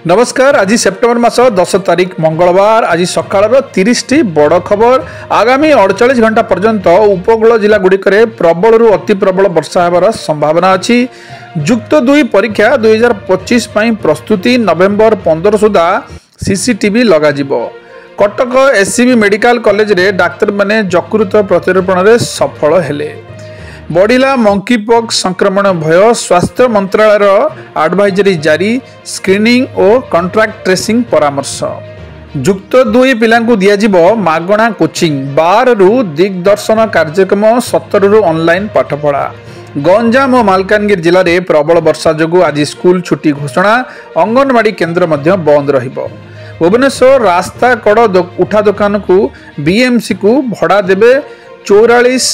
ନମସ୍କାର। ଆଜି ସେପ୍ଟେମ୍ବର ମାସ 10 ତାରିଖ ମଙ୍ଗଳବାର। ଆଜି ସକାଳର 30ଟି ବଡ଼ ଖବର। ଆଗାମୀ 48 ଘଣ୍ଟା ପର୍ଯ୍ୟନ୍ତ ଉପକୂଳ ଜିଲ୍ଲାଗୁଡ଼ିକରେ ପ୍ରବଳରୁ ଅତି ପ୍ରବଳ ବର୍ଷା ହେବାର ସମ୍ଭାବନା ଅଛି। ଯୁକ୍ତ 2 ପରୀକ୍ଷା 2025 ପାଇଁ ପ୍ରସ୍ତୁତି, ନଭେମ୍ବର 15 ସୁଦ୍ଧା ସିସିଟିଭି ଲଗାଯିବ। କଟକ ଏସ୍ସିବି ମେଡିକାଲ କଲେଜରେ ଡାକ୍ତରମାନେ ଯକୃତ ପ୍ରତିରୋପଣରେ ସଫଳ ହେଲେ। ବଢ଼ିଲା ମଙ୍କିପକ୍ସ ସଂକ୍ରମଣ ଭୟ, ସ୍ୱାସ୍ଥ୍ୟ ମନ୍ତ୍ରାଳୟର ଆଡଭାଇଜରୀ ଜାରି, ସ୍କ୍ରିନିଂ ଓ କଣ୍ଟ୍ରାକ୍ଟ ଟ୍ରେସିଂ ପରାମର୍ଶ। ଯୁକ୍ତ 2 ପିଲାଙ୍କୁ ଦିଆଯିବ ମାଗଣା କୋଚିଂ, 12ରୁ ଦିଗ୍ଦର୍ଶନ କାର୍ଯ୍ୟକ୍ରମ, 17ରୁ ଅନଲାଇନ୍ ପାଠପଢ଼ା। ଗଞ୍ଜାମ ଓ ମାଲକାନଗିରି ଜିଲ୍ଲାରେ ପ୍ରବଳ ବର୍ଷା ଯୋଗୁଁ ଆଜି ସ୍କୁଲ ଛୁଟି ଘୋଷଣା, ଅଙ୍ଗନବାଡ଼ି କେନ୍ଦ୍ର ମଧ୍ୟ ବନ୍ଦ ରହିବ। ଭୁବନେଶ୍ୱର ରାସ୍ତା କଡ଼ ଉଠା ଦୋକାନକୁ ବିଏମ୍ସିକୁ ଭଡ଼ା ଦେବେ, 44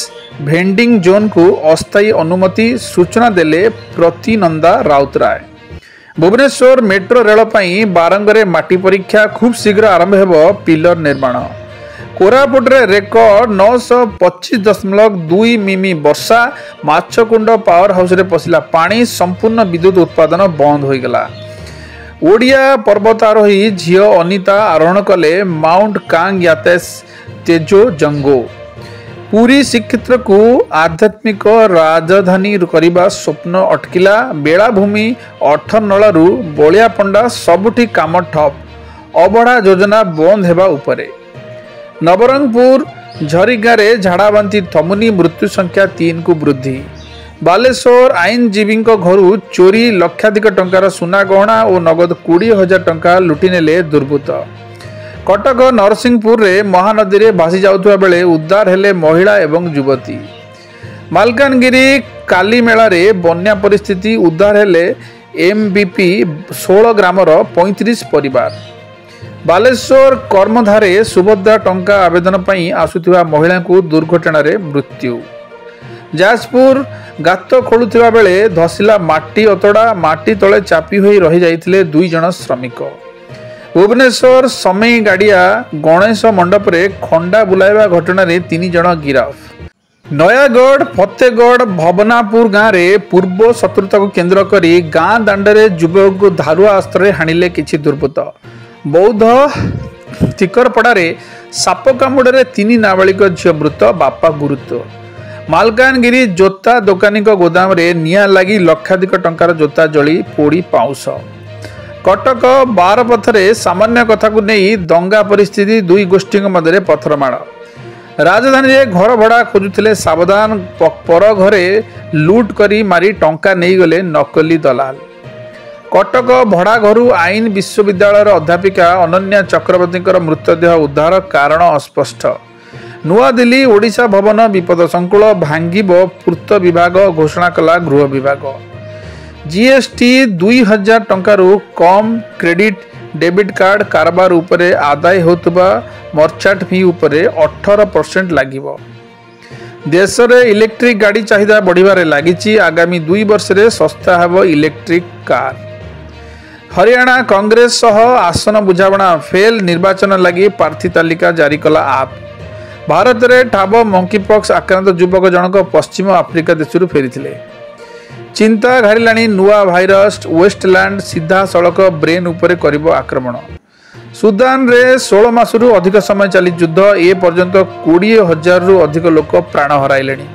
ଭେଣ୍ଡିଂ ଜୋନ୍କୁ ଅସ୍ଥାୟୀ ଅନୁମତି, ସୂଚନା ଦେଲେ ପ୍ରତିନନ୍ଦା ରାଉତରାୟ। ଭୁବନେଶ୍ୱର ମେଟ୍ରୋ ରେଳ ପାଇଁ ବାରଙ୍ଗରେ ମାଟି ପରୀକ୍ଷା, ଖୁବ୍ ଶୀଘ୍ର ଆରମ୍ଭ ହେବ ପିଲର ନିର୍ମାଣ। କୋରାପୁଟରେ ରେକର୍ଡ 925.2 ମିମି ବର୍ଷା, ମାଛକୁଣ୍ଡ ପାୱାର ହାଉସରେ ପଶିଲା ପାଣି, ସମ୍ପୂର୍ଣ୍ଣ ବିଦ୍ୟୁତ ଉତ୍ପାଦନ ବନ୍ଦ ହୋଇଗଲା। ଓଡ଼ିଆ ପର୍ବତାରୋହୀ ଝିଅ ଅନିତା ଆରୋହଣ କଲେ ମାଉଣ୍ଟ କାଙ୍ଗ ୟାତେସ୍ ତେଜୋ ଜଙ୍ଗୋ। ପୁରୀ ଶ୍ରୀକ୍ଷେତ୍ରକୁ ଆଧ୍ୟାତ୍ମିକ ରାଜଧାନୀ କରିବା ସ୍ୱପ୍ନ ଅଟକିଲା, ବେଳାଭୂମି ଅଠରନଳାରୁ ବଳିଆପଣ୍ଡା ସବୁଠି କାମ ଠପ୍, ଅବଢ଼ା ଯୋଜନା ବନ୍ଦ ହେବା ଉପରେ। ନବରଙ୍ଗପୁର ଝରିଗାଁରେ ଝାଡ଼ାବାନ୍ତି ଥମୁନି, ମୃତ୍ୟୁ ସଂଖ୍ୟା 3କୁ ବୃଦ୍ଧି। ବାଲେଶ୍ୱର ଆଇନଜୀବୀଙ୍କ ଘରୁ ଚୋରି, ଲକ୍ଷାଧିକ ଟଙ୍କାର ସୁନା ଗହଣା ଓ ନଗଦ 20,000 ଟଙ୍କା ଲୁଟିନେଲେ ଦୁର୍ବୃତ୍ତ। କଟକ ନରସିଂହପୁରରେ ମହାନଦୀରେ ଭାସି ଯାଉଥିବା ବେଳେ ଉଦ୍ଧାର ହେଲେ ମହିଳା ଏବଂ ଯୁବତୀ। ମାଲକାନଗିରି କାଲିମେଳାରେ ବନ୍ୟା ପରିସ୍ଥିତି, ଉଦ୍ଧାର ହେଲେ ଏମ୍ବିପି 16 ଗ୍ରାମର 35 ପରିବାର। ବାଲେଶ୍ୱର କର୍ମଧାରେ ସୁଭଦ୍ରା ଟଙ୍କା ଆବେଦନ ପାଇଁ ଆସୁଥିବା ମହିଳାଙ୍କୁ ଦୁର୍ଘଟଣାରେ ମୃତ୍ୟୁ। ଯାଜପୁର ଗାତ ଖୋଳୁଥିବା ବେଳେ ଧସିଲା ମାଟି ଅତଡ଼ା, ମାଟି ତଳେ ଚାପି ହୋଇ ରହିଯାଇଥିଲେ 2 ଜଣ ଶ୍ରମିକ। ଭୁବନେଶ୍ୱର ସମେଇ ଗାଡ଼ିଆ ଗଣେଶ ମଣ୍ଡପରେ ଖଣ୍ଡା ବୁଲାଇବା ଘଟଣାରେ 3 ଜଣ ଗିରଫ। ନୟାଗଡ଼ ଫତେଗଡ଼ ଭବନାପୁର ଗାଁରେ ପୂର୍ବ ଶତ୍ରୁତାକୁ କେନ୍ଦ୍ର କରି ଗାଁ ଦାଣ୍ଡରେ ଯୁବକଙ୍କୁ ଧାରୁଆ ଅସ୍ତ୍ରରେ ହାଣିଲେ କିଛି ଦୁର୍ବୃତ୍ତ। ବୌଦ୍ଧ ଟିକରପଡ଼ାରେ ସାପ କାମୁଡ଼ାରେ 3 ନାବାଳିକ ଝିଅ ମୃତ, ବାପା ଗୁରୁତ୍ୱ। ମାଲକାନଗିରି ଜୋତା ଦୋକାନୀଙ୍କ ଗୋଦାମରେ ନିଆଁ ଲାଗି ଲକ୍ଷାଧିକ ଟଙ୍କାର ଜୋତା ଜଳି ପୋଡ଼ି ପାଉଁଶ। କଟକ ବାରପଥରେ ସାମାନ୍ୟ କଥାକୁ ନେଇ ଦଙ୍ଗା ପରିସ୍ଥିତି, 2 ଗୋଷ୍ଠୀଙ୍କ ମଧ୍ୟରେ ପଥରମାଡ଼। ରାଜଧାନୀରେ ଘର ଭଡ଼ା ଖୋଜୁଥିଲେ ସାବଧାନ, ପର ଘରେ ଲୁଟ୍ କରି ମାରି ଟଙ୍କା ନେଇଗଲେ ନକଲି ଦଲାଲ। କଟକ ଭଡ଼ା ଘରୁ ଆଇନ ବିଶ୍ୱବିଦ୍ୟାଳୟର ଅଧ୍ୟାପିକା ଅନନ୍ୟା ଚକ୍ରବର୍ତ୍ତୀଙ୍କର ମୃତଦେହ ଉଦ୍ଧାର, କାରଣ ଅସ୍ପଷ୍ଟ। ନୂଆଦିଲ୍ଲୀ ଓଡ଼ିଶା ଭବନ ବିପଦ ସଂକୁଳ, ଭାଙ୍ଗିବ ପୂର୍ତ୍ତ ବିଭାଗ, ଘୋଷଣା କଲା ଗୃହ ବିଭାଗ। ଜିଏସ୍ଟି 2000 ଟଙ୍କାରୁ କମ୍ କ୍ରେଡିଟ୍ ଡେବିଟ୍ କାର୍ଡ କାରବାର ଉପରେ ଆଦାୟ ହେଉଥିବା ମର୍ଚାଣ୍ଟ ଫି ଉପରେ 18% ଲାଗିବ। ଦେଶରେ ଇଲେକ୍ଟ୍ରିକ୍ ଗାଡ଼ି ଚାହିଦା ବଢ଼ିବାରେ ଲାଗିଛି, ଆଗାମୀ 2 ବର୍ଷରେ ଶସ୍ତା ହେବ ଇଲେକ୍ଟ୍ରିକ୍ କାର୍। ହରିୟାଣା କଂଗ୍ରେସ ସହ ଆସନ ବୁଝାମଣା ଫେଲ୍, ନିର୍ବାଚନ ଲାଗି ପ୍ରାର୍ଥୀ ତାଲିକା ଜାରି କଲା ଆପ୍। ଭାରତରେ ଠାବ ମଙ୍କିପକ୍ସ ଆକ୍ରାନ୍ତ ଯୁବକ ଜଣକ ପଶ୍ଚିମ ଆଫ୍ରିକା ଦେଶରୁ ଫେରିଥିଲେ। ଚିନ୍ତା ଘାରିଲାଣି ନୂଆ ଭାଇରସ ୱେଷ୍ଟଲ୍ୟାଣ୍ଡ, ସିଧାସଳଖ ବ୍ରେନ୍ ଉପରେ କରିବ ଆକ୍ରମଣ। ସୁଦାନରେ 16 ମାସରୁ ଅଧିକ ସମୟ ଚାଲି ଯୁଦ୍ଧ, ଏ ପର୍ଯ୍ୟନ୍ତ 20,000ରୁ ଅଧିକ ଲୋକ ପ୍ରାଣ ହରାଇଲେଣି।